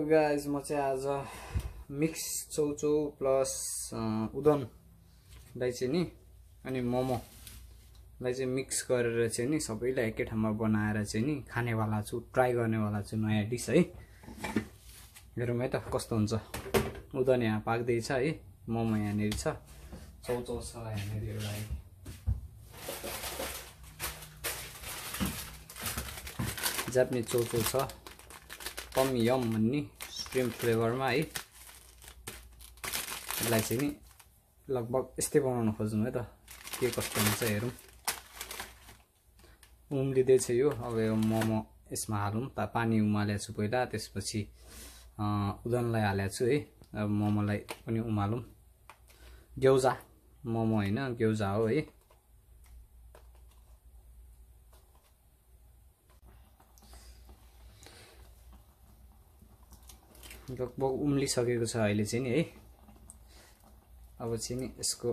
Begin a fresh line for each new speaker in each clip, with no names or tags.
Guys म चाहिँ आज मिक्स चौचौ प्लस उदनलाई चाहिँ नि अनि मोमोलाई चाहिँ मिक्स गरेर चाहिँ नि सबैलाई एकै ठाउँमा बनाएर चाहिँ नि खानेवाला छु, ट्राई गर्नेवाला छु नयाँ डिस है। हेरौँ है त कस्तो हुन्छ। उदन यहाँ पाक्दैछ है, मोमो यहाँनिर छ, चौचौ छ यहाँनिर एउटा है। जापानिज चौचौ छ, टम यम भन्ने स्ट्रिम फ्लेभरमा है। यसलाई चाहिँ नि लगभग यस्तै बनाउन खोज्नु है त, के कस्तो हुन्छ हेरौँ। उम्लिँदैछ यो, अब यो मोमो यसमा हालौँ त। पानी उमालेको छु पहिला, त्यसपछि उदनलाई हालेको छु है। अब मोमोलाई पनि उमालौँ। ग्यौजा मोमो होइन, ग्यौजा हो है। लगभग उम्लिसकेको छ अहिले चाहिँ नि है। अब चाहिँ नि यसको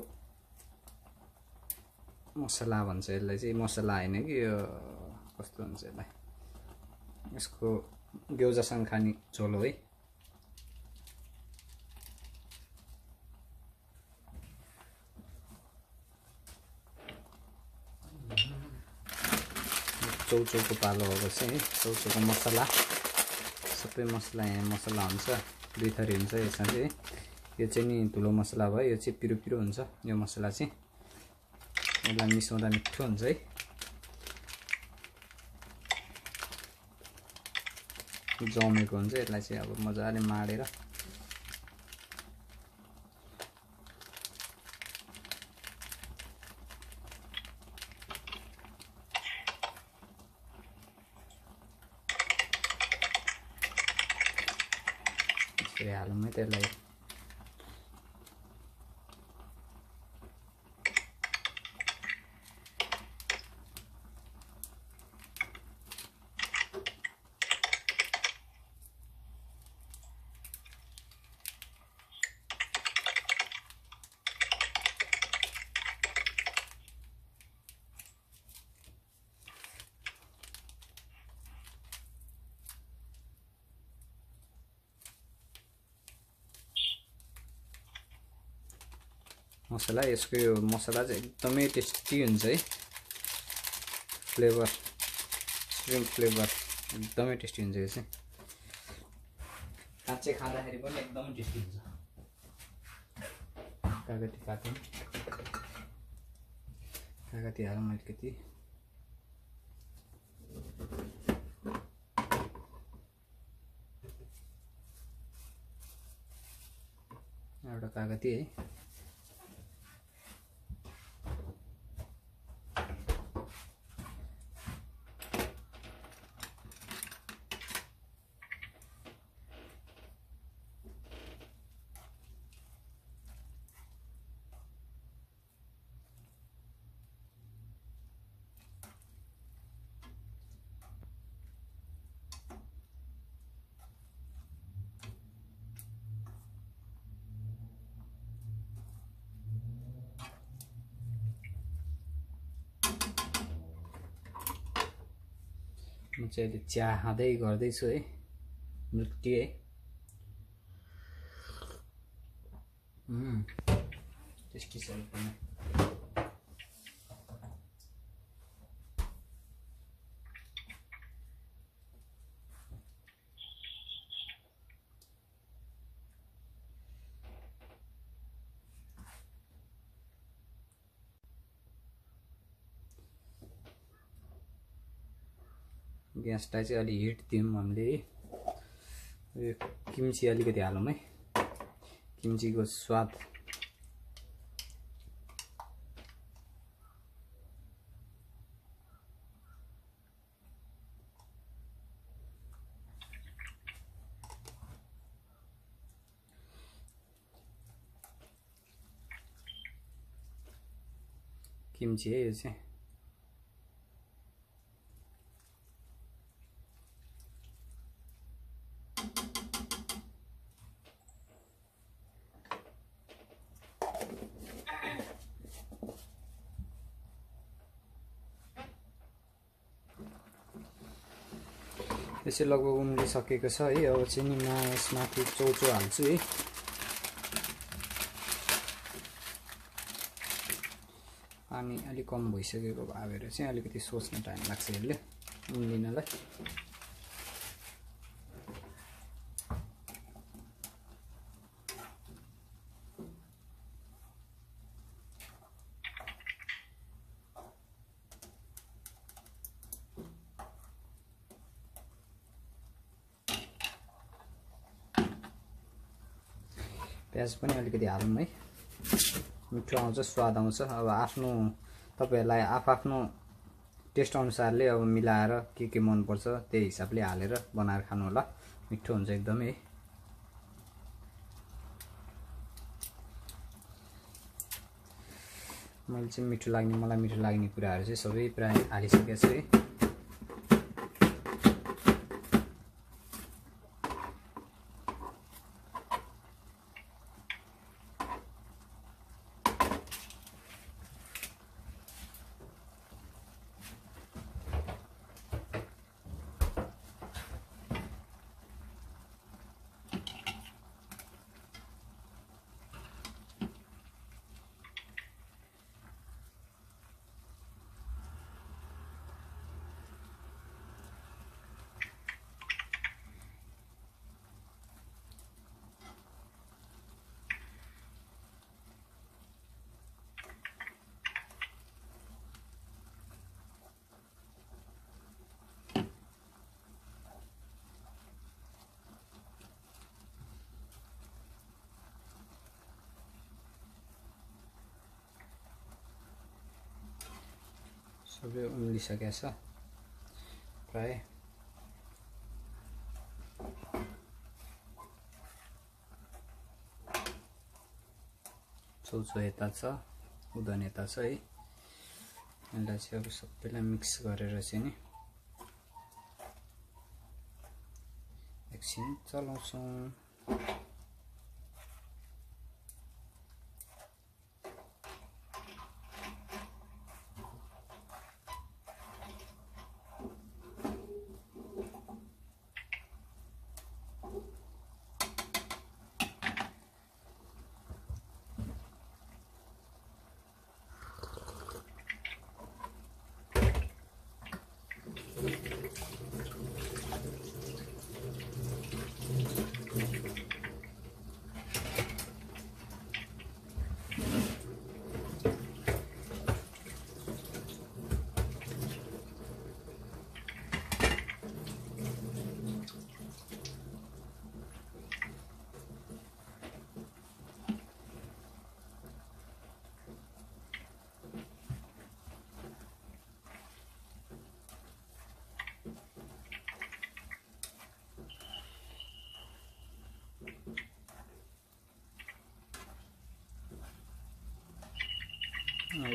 मसला भन्छ यसलाई चाहिँ, मसला होइन कि यो कस्तो हुन्छ यसलाई, यसको ग्यौजासँग खाने झोल हो है। चौचौको पालो भएको चाहिँ है, चौचौको मसला, सबै मसला यहाँ मसला हुन्छ, दुई थरी हुन्छ यसमा चाहिँ। यो चाहिँ नि धुलो मसला भयो, यो चाहिँ पिरो पिरो हुन्छ यो मसला चाहिँ। यसलाई मिसाउँदा मिठो हुन्छ है। जमेको हुन्छ, यसलाई चाहिँ अब मजाले माडेर हालौँ है त्यसलाई। मसला, यसको यो मसला चाहिँ एकदमै टेस्टी हुन्छ है। फ्लेभर, श्रिम्प फ्लेभर एकदमै टेस्टी हुन्छ यो चाहिँ। काँचै खाँदाखेरि पनि एकदमै टेस्टी हुन्छ। कागती काटौँ, कागती हालौँ अलिकति। एउटा कागती है। म चाहिँ अहिले चिया खाँदै गर्दैछु है, मिल्क टी है। टेस्टी छ एकदमै। ग्यासलाई चाहिँ अलि हिट दिउँ हामीले है। यो किम्ची अलिकति हालौँ है, किम्चीको स्वाद। किम्ची है यो चाहिँ। यसै लगभग उम्लिसकेको छ है। अब चिनीमा यसमाथि चौचो हाल्छु है। पानी अलिक कम भइसकेको भएर चाहिँ अलिकति सोच्न टाइम लाग्छ यसले उम्लिनलाई। प्याज पनि अलिकति हालौँ है, मिठो आउँछ, स्वाद आउँछ। अब आफ्नो तपाईहरुलाई आफ्नो टेस्ट अनुसारले अब मिलाएर के मन पर्छ त्यही हिसाबले हालेर बनाएर खानु होला, मिठो हुन्छ एकदमै। मैले चाहिँ मलाई मिठो लाग्ने कुराहरु चाहिँ सबै प्राय हालिसकेको छु है। सबै उम्लिसकेको छ प्राय। चौचो यता छ, उदन यता छ है। यसलाई चाहिँ अब सबैलाई मिक्स गरेर चाहिँ नि एकछिन चलाउँछौँ।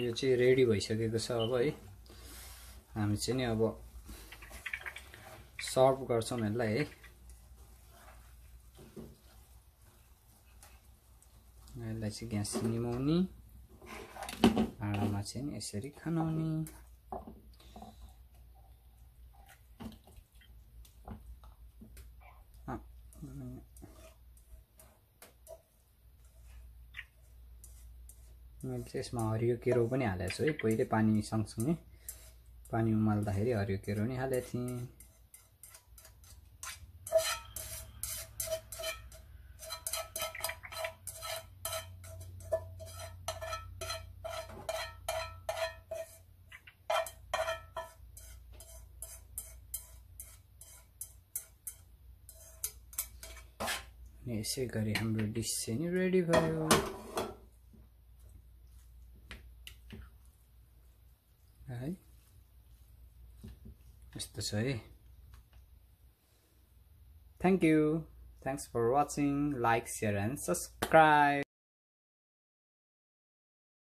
यो चाहिँ रेडी भइसकेको छ अब है। हामी चाहिँ नि अब सर्भ गर्छौं यसलाई है। यसलाई चाहिँ ग्यास निमाउनी, भाँडामा चाहिँ नि यसरी खनाउनी। मैले चाहिँ यसमा हरियो केरो पनि हालेको छु है। पहिले पानी सँगसँगै पानी उमाल्दाखेरि हरियो केरो नि हालेको थिएँ। यसै गरी हाम्रो डिश चाहिँ नि रेडी भयो। है यस्तो छ है। Thank you, thanks for watching, like, share and subscribe.